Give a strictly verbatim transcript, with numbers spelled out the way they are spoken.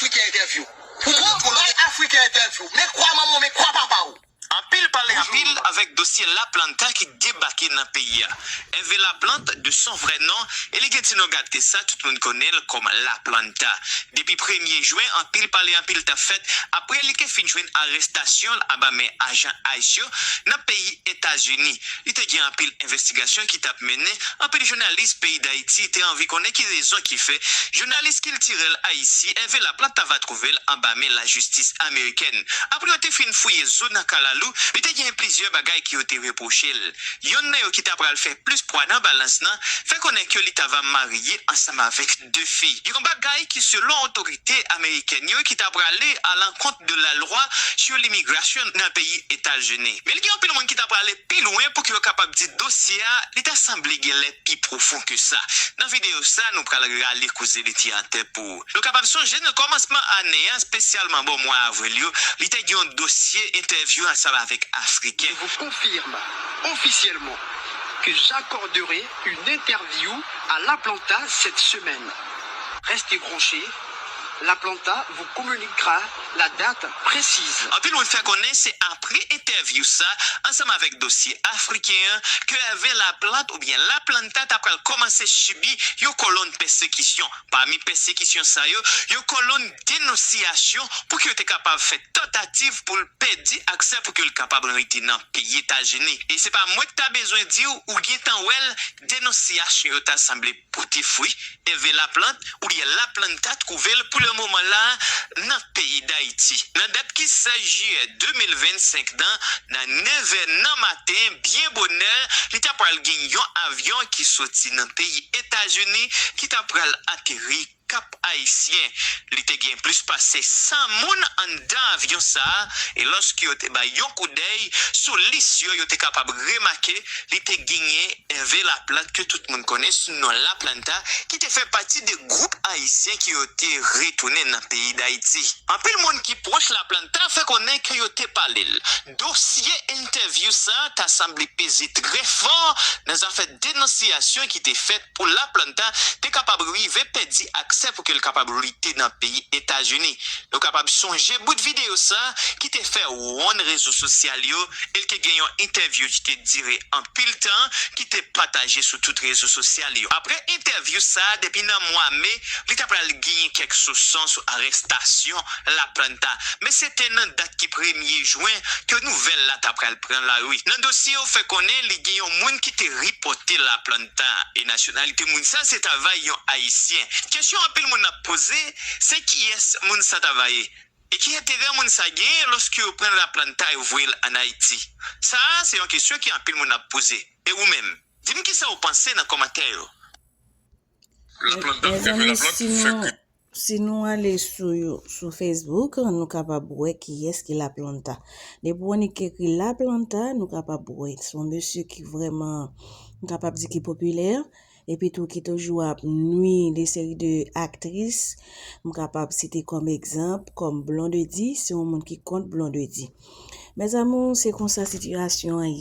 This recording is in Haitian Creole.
Afriken entèvyou. Pou mwen, bay Afriken entèvyou. Men kwa manman w, men kwa papa w. Anpil pale anpil avèk dosye Laplanta ki debake nan peyi a. Hervé Laplante, de son vrai nom, e li gen ti non gate sa, tout moun konnen l kòm Laplanta. Depi premye jen, anpil pale anpil t ap fèt apre li te fin jwenn arestasyon l anba men ajan ice yo nan peyi Etazini. Li te gen anpil envestigasyon ki t ap mennen, anpil jounalis peyi Dayiti te anvi konnen ki rezon ki fè jounalis kiltirèl ayisyen Hervé Laplante ta va twouve l anba men lajistis amerikèn. Apre yo te fin fouye zo nan kalalou, li te gen plizyè bagay ke yo te repwoche l. Yonn nan yo ki ta pral fè plis pwa nan balans nan, fè konnen ke li ta va marye ansanm avèk de fi. Yon bagay ki, selon otorite amerikèn yo, ki ta prale alankont de la lwa sou limigrasyon nan peyi Etazini. Men li gen anpil moun ki ta prale pi lwen pou ke yo kapab di dosye a, li ta sanble gen lè pi pwofon ke sa. Nan videyo sa, nou pral rale koze li tè atè pou ou. Nou kapab sonje nan kòmansman ane a, espesyalman bò mwa avril yo, li te gen yon dosye entèvyou ansanm avèk Afriken. Je vous confirme officiellement que j'accorderai une interview à Laplanta cette semaine. Restez branchés, Laplanta vous communiquera la date précise. Anpil moun fè konnen se apre entèvyou sa, ansanm avèk dosye Afriken an, ke Hervé Laplante oubyen Laplanta ta pral kòmanse sibi yon kolonn pèsekisyon. Pami pèsekisyon sa yo, yon kolonn denonsiyasyon pou ke yo te kapab fè tantativ pou l pèdi aksè pou ke l kapab rete nan peyi Etazini. E se pa mwen ki ta bezwen di w, ou gentan wè l, denonsiyasyon yo ta sanble pote fwi, Hervé Laplante oubyen Laplanta twouve l pou le moman la nan peyi Dayiti. Nan dat ki sèz jiyè de mil vennsenk nan, nan nèv è nan maten, byen bonè, li ta pral gen yon avyon ki soti nan peyi Etazini ki ta pral ateri Kap Ayisyen. Li te gen plis pase san moun anndan avyon sa a, e lòske yo te bay yon koudèy sou lis yo, yo te kapab remake li te genyen Hervé Laplante ke tout moun konnen sou non Laplanta, ki te fè pati de gwoup ayisyen ki yo te retounen nan peyi Dayiti. Anpil moun ki pwòch Laplanta fè konnen ke yo te pale l. Dosye entèvyou sa a ta sanble peze trè fò nan zafè denonsiyasyon ki te fèt pou Laplanta te kapab rive pèdi aksè pou ke l kapab rete nan peyi Etazini. Nou kapab sonje bout videyo sa a ki te fè wonn rezo sosyal yo, e l te gen yon entèvyou ki te dire anpil tan, ki te pataje sou tout rezo sosyal yo. Apre entèvyou sa a, depi nan mwa me, li ta pral genyen kèk soupson sou arestasyon Laplanta. Men se te nan dat ki premye jen ke nouvèl la ta pral pran lari. Nan dosye yo fè konnen li gen yon moun ki te ripòte Laplanta, e nasyonalite moun sa se ta va yon Ayisyen. Kesyon anpil moun ap poze, se kiyès moun sa ta va ye? E ki enterè moun sa genyen lòske yo pran Laplanta yo voye l ann Ayiti? Sa a se yon kesyon ke anpil moun ap poze. E ou menm? Di m kisa w panse nan kòmantè yo. Laplanta, Hervé Laplante fè kri. Si nou ale sou, sou Facebook, nou kapab wè kiyès ki Laplanta. Depi w wè nèg ki ekri Laplanta, nou kapab wè se yon mesye ki vrèman, nou kapab di ki popilè, epi tou ki toujou ap nwi de seri de aktris. M kapab site kòm egzanp, kòm Blondedy, se yon moun ki kont Blondedy. Mes amours, se konsa sitiyasyon an ye.